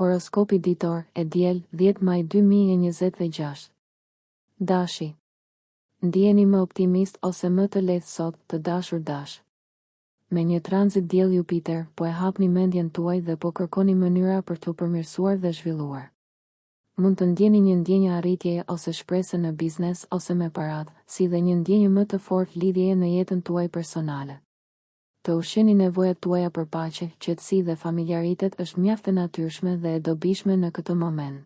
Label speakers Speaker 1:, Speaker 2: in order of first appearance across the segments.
Speaker 1: Horoskopi ditor, e diel, 10 maj 2026. Dashi. Ndiheni më optimist ose më të lehtë sot, të dashur Dash. Me një tranzit Diell-Jupiter, po e hapni mendjen tuaj dhe po kërkoni mënyra për t'u përmirësuar dhe zhvilluar. Mund të ndjeni një ndjenjë arritjeje ose shprese në biznes ose me paratë, si dhe një ndjenjë më të fortë lidhjeje në jetën tuaj personale. Të ushqeni nevojat tuaja për paqe, qetësi dhe familjaritet është mjaft e natyrshme dhe e dobishme në këtë moment.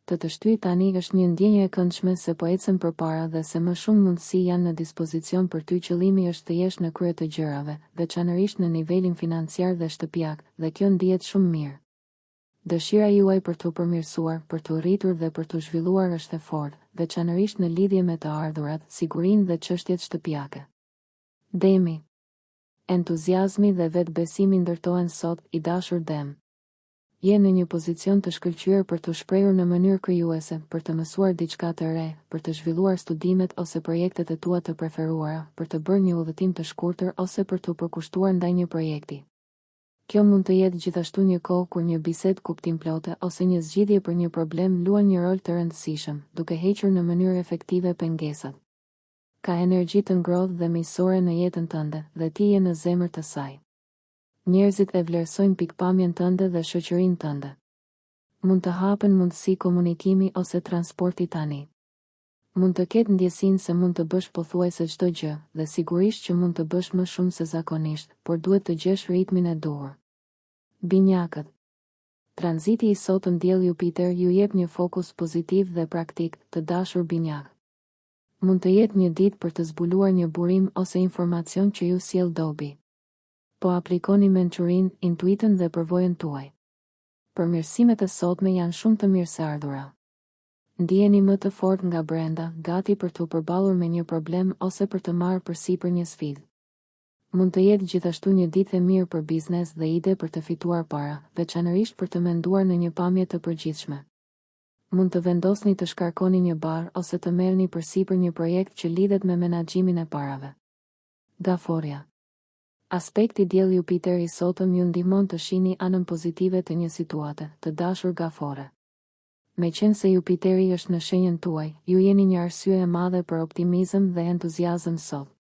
Speaker 1: Të të shtyjë tani është një ndjenjë e këndshme se po ecën përpara dhe se më shumë mundësi janë në dispozicion për ty qëllimi është të jesh në krye të gjërave, veçanërisht në nivelin financiar dhe shtëpiak, dhe kjo ndihet shumë mirë. Dëshira juaj për t'u përmirësuar, për t'u rritur dhe për t'u zhvilluar është e fortë, veçanërisht në lidhje me të ardhurat, sigurinë dhe çështjet shtëpiake. Demi. Entuziazmi dhe vetëbesimi ndërtohen sot, i dashur Dem. Je në një pozicion të shkëlqyer për t'u shprehur në mënyrë krijuese, për të mësuar diçka të re, për të zhvilluar studimet ose projektet e tua të preferuara, për të bërë një udhëtim të shkurtër ose për t'u përkushtuar ndaj një projekti. Kjo mund të jetë gjithashtu një kohë kur një bisedë kuptimplote ose një zgjidhje për një problem luan një rol të rëndësishëm, duke hequr në mënyrë efektive pengesat. Ka energji të ngrohtë dhe miqësore në jetën tënde, dhe ti je në zemër të saj. Njerëzit e vlerësojnë pikëpamjen tënde dhe shoqërinë tënde. Mund të hapen mundësi komunikimi ose transporti tani. Mund të ketë ndjesinë se mund të bësh pothuajse çdo gjë, dhe sigurisht që mund të bësh më shumë se zakonisht, por duhet të gjesh ritmin e duhur. Binjakët. Tranziti i sotëm Diell-Jupiter ju jep një fokus pozitiv dhe praktik, të dashur binjakë. Mund të jetë një ditë për të zbuluar një burim ose informacion që ju sjell dobi. Po aplikoni mençurinë, intuitën dhe përvojën tuaj. Përmirësimet e sotme janë shumë të mirëseardhura. Ndiheni më të fortë nga brenda, gati për t'u përballur me një problem ose për të marrë përsipër një sfidë. Mund të jetë gjithashtu një ditë e mirë për biznes dhe ide për të fituar para, veçanërisht për të menduar në një pamje të përgjithshme. Mund të vendosni të shkarkoni një barrë ose të merrni përsipër një projekt që lidhet me menaxhimin e parave. Gaforrja. Aspekti Diell-Jupiter i sotëm ju ndihmon të shihni anën pozitive të një situate, të dashur Gaforre. Meqenëse Jupiteri është në shenjën tuaj, ju jeni një arsye e madhe për optimizëm dhe entuziazëm sot.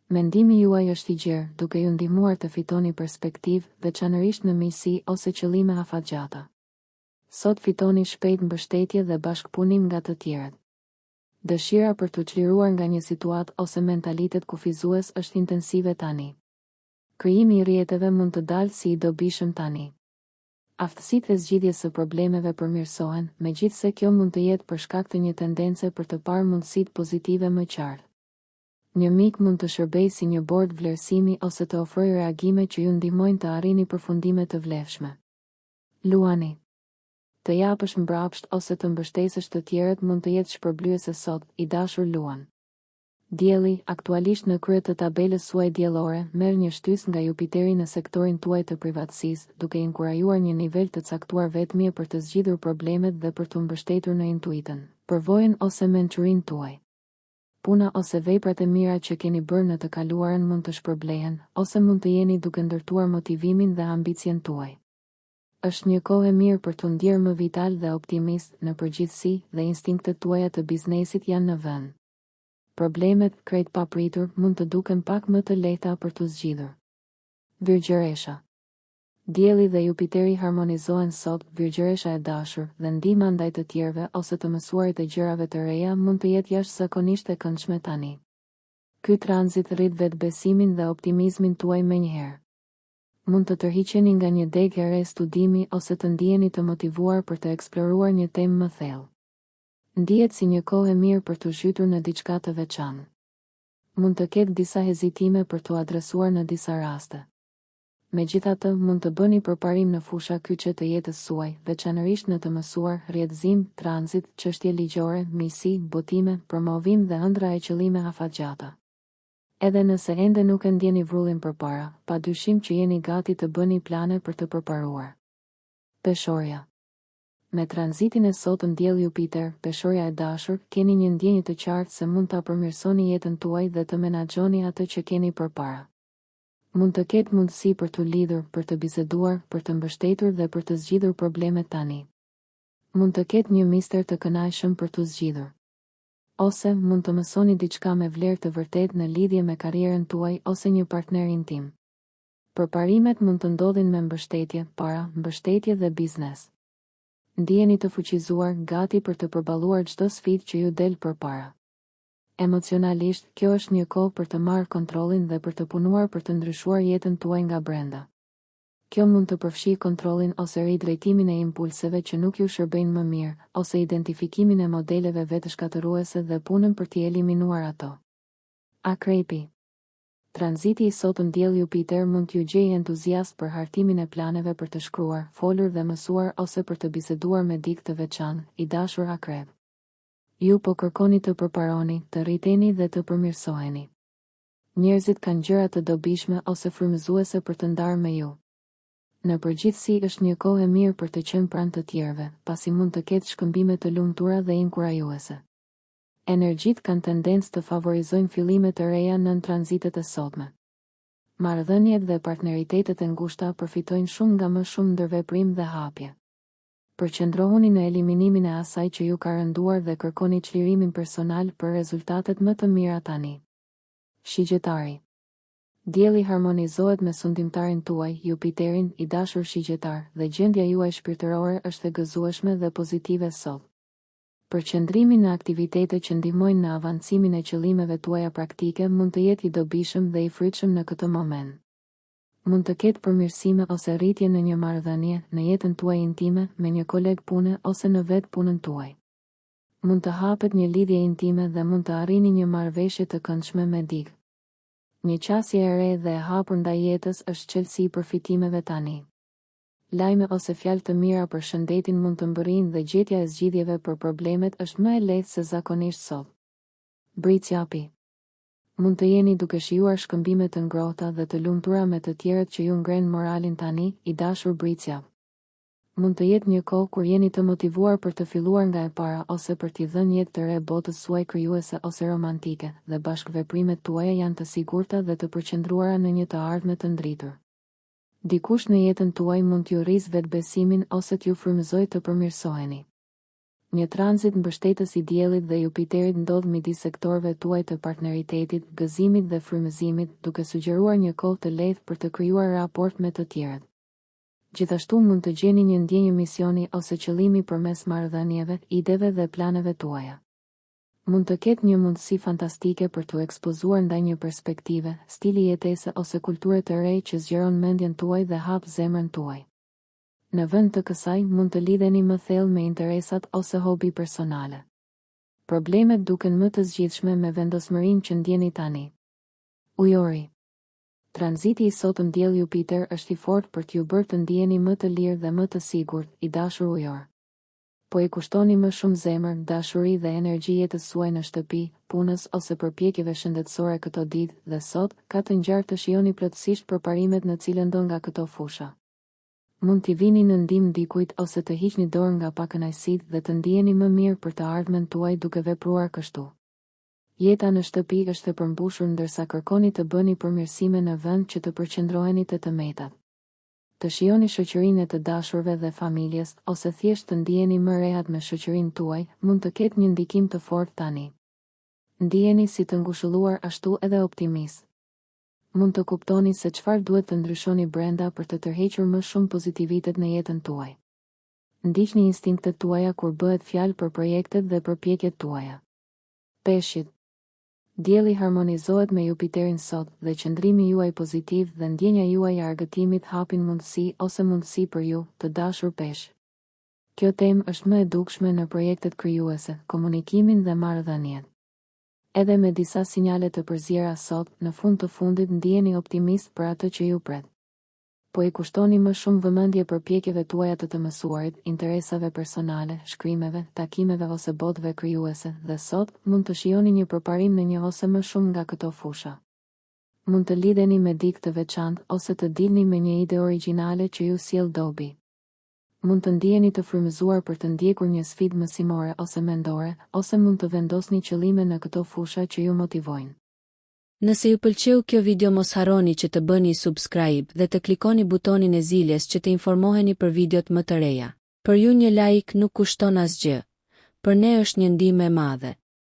Speaker 1: Mendimi juaj është i gjerë, duke ju ndihmuar të fitoni perspektivë, veçanërisht në miqësi ose qëllime afatgjata. Sot fitoni shpejt mbështetje dhe bashkëpunim nga të tjerët. Dëshira për t'u çliruar nga një situatë ose mentalitet kufizues është intensive tani. Krijimi i rrjeteve mund të dalë si i dobishëm tani. Aftësitë e zgjidhjes së problemeve përmirësohen, megjithëse kjo mund të jetë për shkak të një tendence për të parë mundësitë pozitive më qartë. Një mik mund të shërbejë si një bord vlerësimi ose të ofrojë reagime që ju ndihmojnë të arrini përfundime të vlefshme. Luani. Të japësh mbrapsht ose të mbështesësh të tjerët mund të jetë shpërblyese sot, i dashur Luan. Dielli, aktualisht në krye të tabelës suaj diellore, merr një shtysë nga Jupiteri në sektorin tuaj të privatësisë, duke inkurajuar një nivel të caktuar vetmie për të zgjidhur problemet dhe për t'u mbështetur në intuitën, përvojën ose mençurinë tuaj. Puna ose veprat e mira që keni bërë në të kaluarën mund të shpërblehen, ose mund të jeni duke ndërtuar motivimin dhe ambicien tuaj. Është një kohë e mirë për t'u ndjerë më vital dhe optimist në përgjithësi dhe instinktet tuaja të biznesit janë në vend. Problemet, krejt papritur, mund të duken pak më të lehta për t'u zgjidhur. Virgjëresha. Dielli dhe Jupiteri harmonizohen sot, Virgjëresha e dashur, dhe ndihma ndaj të tjerëve ose të mësuarit e gjërave të reja mund të jetë jashtëzakonisht e këndshme tani. Ky tranzit rrit vetëbesimin dhe optimizmin tuaj menjëherë. Mund të tërhiqeni nga një degë e re studimi ose të ndiheni të motivuar për të eksploruar një temë më thellë. Ndihet si një kohë e mirë për t'u zhytur në diçka të veçantë. Mund të ketë disa hezitime për t'u adresuar në disa raste. Megjithatë, mund të bëni përparim në fusha kyçe të jetës suaj, veçanërisht në të mësuar, rrjetëzim, tranzit, çështje ligjore, miqësi, botime, promovim dhe ëndrra e qëllime afatgjata. Edhe nëse ende nuk e ndjeni vrullin përpara, pa dyshim që jeni gati të bëni plane për të përparuar. Peshorja. Me tranzitin e sotëm Diell-Jupiter, Peshorja e dashur, keni një ndjenjë të qartë se mund ta përmirësoni jetën tuaj dhe të menaxhoni atë që keni përpara. Mund të ketë mundësi për t'u lidhur, për të biseduar, për të mbështetur dhe për të zgjidhur problemet tani. Mund të ketë një mister të kënaqshëm për t'u zgjidhur. Ose, mund të mësoni diçka me vlerë të vërtetë në lidhje me karrierën tuaj ose një partner intim. Përparimet mund të ndodhin me mbështetje, para, mbështetje dhe biznes. Ndiheni të fuqizuar, gati për të përballuar çdo sfidë që ju del përpara. Emocionalisht, kjo është një kohë për të marrë kontrollin dhe për të punuar për të ndryshuar jetën tuaj nga brenda. Kjo mund të përfshijë kontrollin ose ridrejtimin e impulseve që nuk ju shërbejnë më mirë, ose identifikimin e modeleve vetëshkatërruese dhe punën për t'i eliminuar ato. Akrepi. Tranziti i sotëm Diell-Jupiter mund t'ju gjejë entuziast për hartimin e planeve për të shkruar, folur dhe mësuar ose për të biseduar me dikë të veçantë, i dashur Akrep. Ju po kërkoni të përparoni, të rriteni dhe të përmirësoheni. Njerëzit kanë gjëra të dobishme ose frymëzuese për të ndarë me ju. Në përgjithësi është një kohë e mirë për të qenë pranë të tjerëve, pasi mund të ketë shkëmbime të lumtura dhe inkurajuese. Energjitë kanë tendencë të favorizojnë fillime të reja nën tranzitet e sotme. Marrëdhëniet dhe partneritetet e ngushta përfitojnë shumë nga më shumë ndërveprim dhe hapje. Përqendrohuni në eliminimin e asaj që ju ka rënduar dhe kërkoni çlirimin personal për rezultatet më të mira tani. Shigjetari. Dielli harmonizohet me sundimtarin tuaj, Jupiterin, i dashur Shigjetar, dhe gjendja juaj shpirtërore është e gëzueshme dhe pozitive sot. Përqendrimi në aktivitete që ndihmojnë në avancimin e qëllimeve tuaja praktike mund të jetë i dobishëm dhe i frytshëm në këtë moment. Mund të ketë përmirësime ose rritje në një marrëdhënie, në jetën tuaj intime, me një koleg pune ose në vetë punën tuaj. Mund të hapet një lidhje intime dhe mund të arrini një marrëveshje të këndshme me dikë. Një qasje e re dhe e hapur ndaj jetës është çelësi i përfitimeve tani. Lajme ose fjalë të mira për shëndetin mund të mbërrijnë dhe gjetja e zgjidhjeve për problemet është më e lehtë se zakonisht sot. Bricjapi. Mund të jeni duke shijuar shkëmbime të ngrohta dhe të lumtura me të tjerët që ju ngrenë moralin tani, i dashur Bricjap. Mund të jetë një kohë kur jeni të motivuar për të filluar nga e para ose për t'i dhënë jetë të re botës suaj krijuese ose romantike, dhe bashkëveprimet tuaja janë të sigurta dhe të përqendruara në një të ardhme të ndritur. Dikush në jetën tuaj mund t'ju rrisë vetëbesimin ose t'ju frymëzojë të përmirësoheni. Një tranzit mbështetës i Diellit dhe Jupiterit ndodh midis sektorëve tuaj të partneritetit, gëzimit dhe frymëzimit, duke sugjeruar një kohë të lehtë për të krijuar raport me të tjerët. Gjithashtu mund të gjeni një ndjenjë misioni ose qëllimi përmes marrëdhënieve, ideve dhe planeve tuaja. Mund të ketë një mundësi fantastike për t'u ekspozuar ndaj një perspektive, stili jetese ose kulture të re që zgjeron mendjen tuaj dhe hap zemrën tuaj. Në vend të kësaj, mund të lidheni më thellë me interesat ose hobi personale. Problemet duken më të zgjidhshme me vendosmërinë që ndjeni tani. Ujori. Tranziti i sotëm Diell-Jupiter është i fortë për t'ju bërë të ndiheni më të lirë dhe më të sigurt, i dashur Ujor. Po i kushtoni më shumë zemër, dashuri dhe energji jetës suaj në shtëpi, punës ose përpjekjeve shëndetësore këto ditë, dhe sot, ka të ngjarë të shijoni plotësisht përparimet në cilëndo nga këto fusha. Mund t'i vini në ndihmë dikujt ose të hiqni dorë nga pakënaqësitë dhe të ndiheni më mirë për të ardhmen tuaj duke vepruar kështu. Jeta në shtëpi është e përmbushur ndërsa kërkoni të bëni përmirësime në vend që të përqendroheni te të metat. Të shijoni shoqërinë e të dashurve dhe familjes, ose thjesht të ndiheni më rehat me shoqërinë tuaj, mund të ketë një ndikim të fortë tani. Ndiheni si të ngushëlluar ashtu edhe optimist. Mund të kuptoni se çfarë duhet të ndryshoni brenda për të tërhequr më shumë pozitivitet në jetën tuaj. Ndiqni instinktet tuaja kur bëhet fjalë për projektet dhe përpjekjet tuaja. Peshqit. Dielli harmonizohet me Jupiterin sot dhe qëndrimi juaj pozitiv dhe ndjenja juaj e argëtimit hapin mundësi ose mundësi për ju, të dashur Peshq. Kjo temë është më e dukshme në projektet krijuese, komunikimin dhe marrëdhëniet. Edhe me disa sinjale të përziera sot, në fund të fundit ndiheni optimist për atë që ju pret. Po i kushtoni më shumë vëmendje përpjekjeve tuaja të të mësuarit, interesave personale, shkrimeve, takimeve ose botëve krijuese, dhe sot, mund të shijoni një përparim në një ose më shumë nga këto fusha. Mund të lidheni me dikë të veçantë ose të dilni me një ide origjinale që ju sjell dobi. Mund të ndiheni të frymëzuar për të ndjekur një sfidë mësimore ose mendore, ose mund të vendosni qëllime në këto fusha që ju motivojnë.
Speaker 2: Nëse ju pëlqeu kjo video mos harroni që të bëni subscribe dhe të klikoni butonin e zilës që të informoheni për videot më të reja. Për ju një like nuk kushton asgjë, për ne është një ndihmë e madhe.